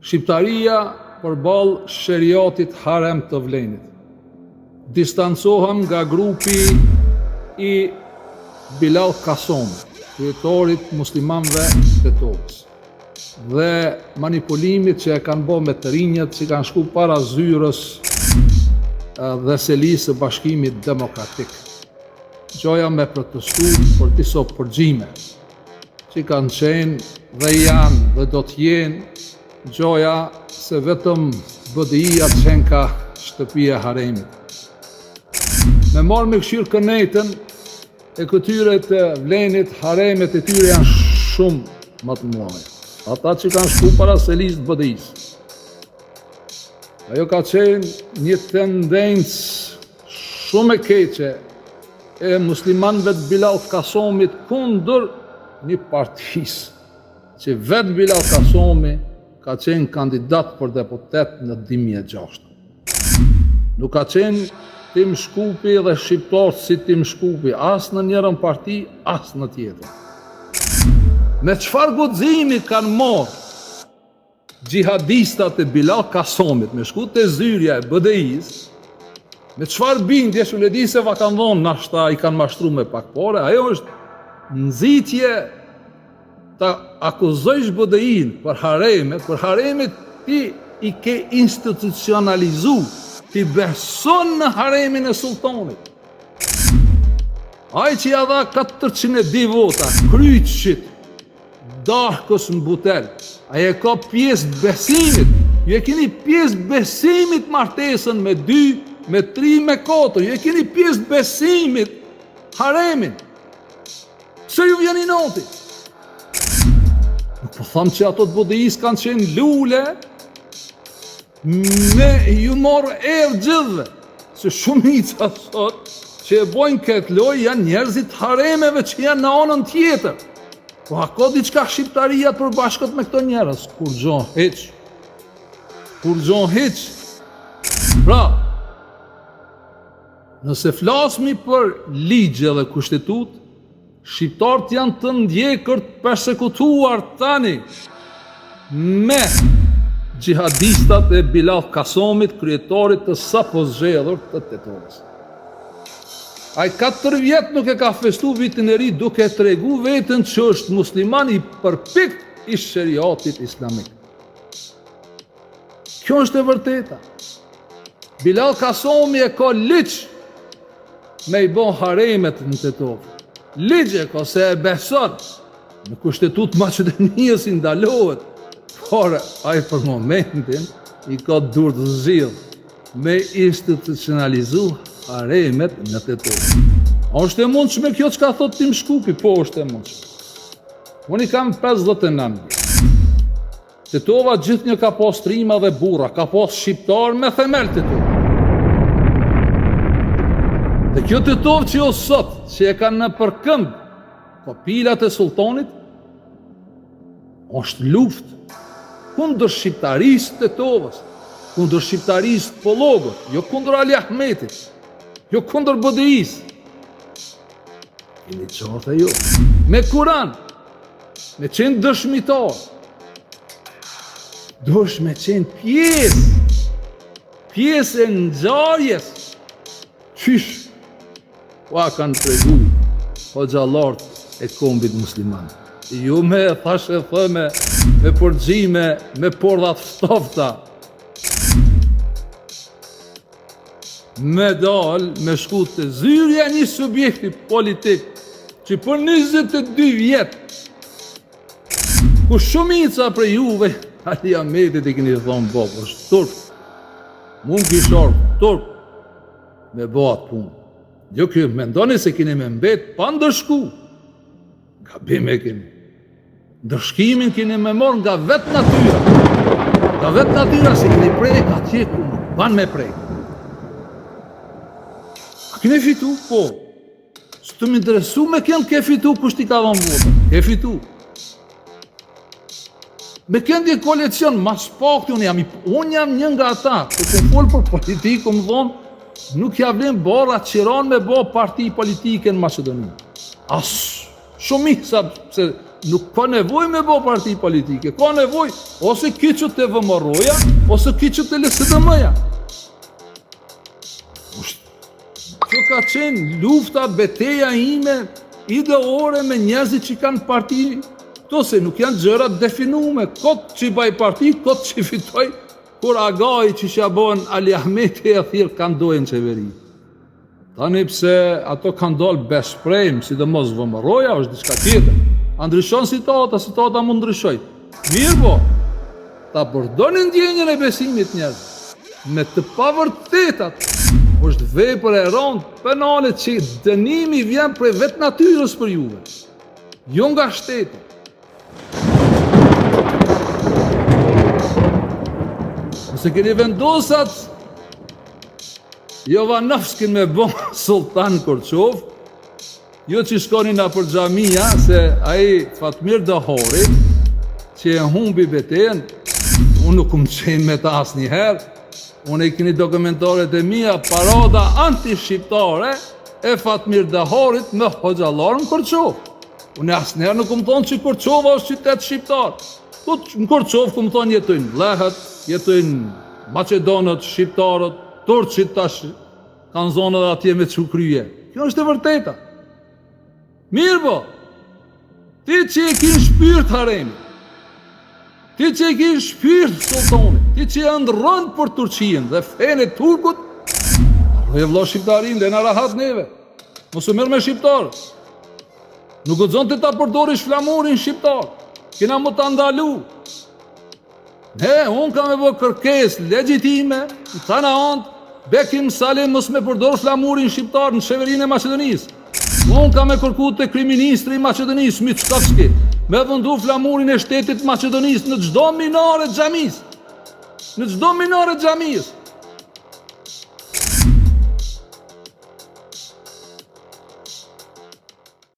Shqiptaria përballë sheriatit harem të Vlenit. Distancohem nga grupi i Bilall Kasomit, kryetarit të muslimanëve të Tetovës, dhe manipulimit që e kanë bo me të rinjët që kanë shku para zyrës dhe selisë së Bashkimit Demokratik. Gjoja me protestu për disa përgjime që kanë qenë dhe janë dhe do të jenë gjoja se vetëm BDI-ja qenka shtëpia e haremit. Me marrë me kqyrë kënetën e këtyre të vlenit, haremet e tyre janë shumë më të mëdha. Ata që kanë shku para selisë të BDI-së. Ajo ka qenë një tendencë shumë e keqe e muslimanëve të Bilall Kasomit kundër një partisë që vetë Bilall Kasomi ka qenë kandidat për deputet në 2006. Nuk ka qenë Tim Shkupi dhe shqiptarët si Tim Shkupi, as në njërën parti, as në tjetrën. Me çfarë guximi kanë marrë Xhihadistat e Bilall Kasomit me shku te zyrja e BDI-së, me çfarë bindjesh unë e di se va kanë dhonë, nashta i kanë mashtru me pak pare, ajo është nxitje ta akuzojsh BDI-në për hareme, për haremet ti i ke institucionalizu, ti beson në haremin e sultanit. Ai që ja dha 402 vota, kryqit, Darkës në butel, ai e ka pjesë të besimit, ju e keni pjesë të besimit martesën me dy, me tri, me katër, ju e keni pjesë të besimit haremin. Pse ju vjen inati? Nuk po tham që ato të BDI-së kanë qenë lule, Me ju marrë erë gjithve, se shumica sot që e bojnë këtë lojë janë njerëzit e haremeve që janë në anën tjetër. Po a ka diçka shqiptaria të përbashkët me këto njerëz? Kurgjo hiç. Kurgjo hiç. Pra, nëse flasmi për ligje dhe kushtetutë, Shqiptarët janë të ndjekur të persekutuar tani me xhihadistat e Bilall Kasomit, kryetarit të sapozgjedhur të Tetovës. Ai 4 vjet nuk e ka festu vitin e ri duke tregu veten që është musliman i përpikt i sheriatit islamik. Kjo është e vërteta. Bilall Kasomi e ka ligj me i bo haremet në Tetovë. Ligj e ka se e beson. Në kushtetutë Maqedonisë i ndalohet. Por ai për momentin i ka durt zgjidh me institucionalizu haremet në Tetovë. A është e mundshme kjo çka thot Tim Shkupi? Po është e mundshme. Unë i kam 59 vjet. Tetova gjithnjë ka pas trima dhe burra, ka pas shqiptar me themel Tetova. Dhe kjo Tetovë që o sot, që e kanë nëpërkëmb kopilat e sultanit, është luftë kundër shqiptarisë Tetovës, kundër shqiptarisë Pollogut, jo kundër Ali Ahmetit, jo kundër BDI-së. Jeni qartë jo. Me Kuran, Me qenë dëshmitar, duhesh me qenë pjesë, pjesë e ngjarjes, qysh, ua kanë tregu hoxhallarët e kombit musliman. Jo me thashetheme, me përgjime, me pordha të ftofta, Me dal, me shku te zyrja një subjekti politik që për 22 vjet ku shumica prej juve Ali Ahmetit i keni thonë bo, është turp. Mu m'kish ardh turp me bo atë punë. Jo kjo, mendoni se keni me mbet pa ndëshku. Gabim e keni. Ndëshkimin keni me marrë nga vetë natyra. Nga vetë natyra se keni prek atje ku nuk ban me prek. A keni fitu? Po. S'të më interesu me kënd ke fitu kush t'i ka dhonë votën. Ke fitu. Me kënd je koalicion, ma s'pakti unë jam, unë jam një nga ata, që kur fol për politikë, kom thonë, nuk ja vlen barra qiran me bo parti politike në Maqedoni. As shumica, pse. Nuk ka nevojë me bo parti politike, ka nevojë ose kyçu te VMRO-ja, ose kyçu te LSDM-ja. Kjo ka qenë lufta, beteja ime ideore me njerëzit që kanë parti, këto se nuk janë gjëra të definume, kot që i baj parti, kot që i fitoj, kur agaj që që ja bojnë Ali Ahmeti e thirr kandojnë në qeveri. Tani pse ato kanë dalë besprejmë, sidomos VMRO-ja, është diçka tjetër. A ndryshon situata, situata mund ndryshoj. Mirëpo, ta përdorni ndjenjën e besimit njerëz, me të pavërtetat, është vepër e rëndë penale që dënimi vjen prej vetë natyrës për juve, jo nga shteti. Nëse keni vendosat Jovanovskin me bo sultan Kërçovë, jo që shkoni nëpër xhamia, se ai Fatmir Dehari, që e humbi betejën, unë nuk kum qenë me ta asnjëherë, unë i keni dokumentaret e mia, parada anti-shqiptare e Fatmir Deharit me hoxhallarë në Kërçovë. Unë asnjëherë nuk kum thonë që Kërçova është qytet shqiptar. Po në Kërçovë kum thonë jetojnë vllehët, jetojnë maqedonët, shqiptarët, turqit tash kanë zonë edhe atje me çu krye. Kjo është e vërteta. Mirëpo, ti që e ki në shpirt haremin, ti që e ki në shpirt sultonin, ti që e ëndërron për Turqinë dhe fenë e turkut, harroje vlla shqiptarinë, lena rahat neve. Mos u merr me shqiptarët. Nuk guxon ti ta përdorish flamurin shqiptar. Kena me ta ndalu. Ne, unë kam me bo kërkesë legjitime, në tana anët, Bekim Sali mos me përdor flamurin shqiptar në qeverinë e Maqedonisë. Unë kam me kërku te kryeministri i Maqedonisë, Mickoski, me vendu flamurin e shtetit Maqedonisë në çdo minare të xhamisë. Në çdo minare të xhamisë.